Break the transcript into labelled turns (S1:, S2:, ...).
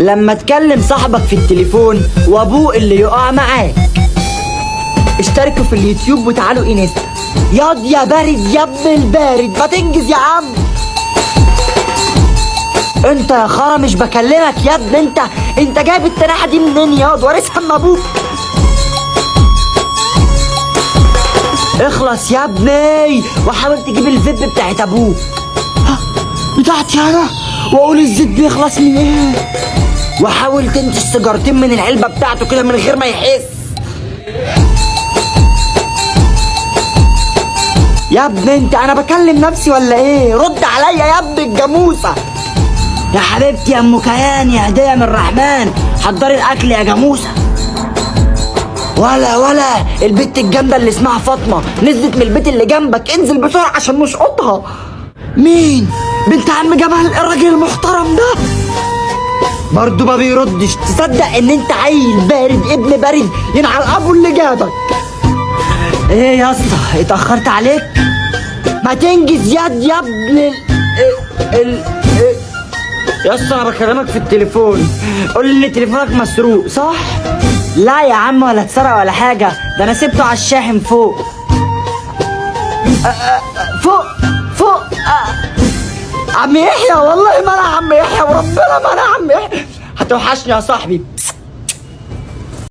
S1: لما تكلم صاحبك في التليفون وابوه اللي يقع معاك. اشتركوا في اليوتيوب وتعالوا انستا. ياض يا بارد يا ابن البارد، ما تنجز يا عم. انت يا خرا مش بكلمك يا ابن، انت جايب التناحه دي منين ياض؟ وارثها من ابوك. اخلص يا ابني وحاول تجيب الفيب بتاعت ابوك. بتاعتي انا؟ واقول الزيت بيخلص من ايه؟ وحاول تنتج سيجارتين من العلبة بتاعته كده من غير ما يحس. يا ابني انت، انا بكلم نفسي ولا ايه؟ رد عليا يا ابن الجاموسة. يا حبيبتي يا ام كيان، يا هديه من الرحمن، حضري الاكل يا جاموسه. ولا البت الجامدة اللي اسمها فاطمة نزلت من البيت اللي جنبك، انزل بسرعة عشان نشقطها. مين؟ بنت عم جمال الراجل المحترم ده؟ برضه ما بيردش. تصدق ان انت عيل بارد ابن بارد، ينعل ابو اللي جابك. ايه يا اسطى اتاخرت عليك؟ ما تنجز ياد يا ابن ال ال ال يا اسطى انا بكلمك في التليفون، قول لي ان تليفونك مسروق صح؟ لا يا عم ولا اتسرق ولا حاجة، ده انا سبته على الشاحن فوق. فوق فوق. عم يحيى، والله ما انا عم يحيى، وربنا ما انا عم يحيى. هتوحشني يا صاحبي.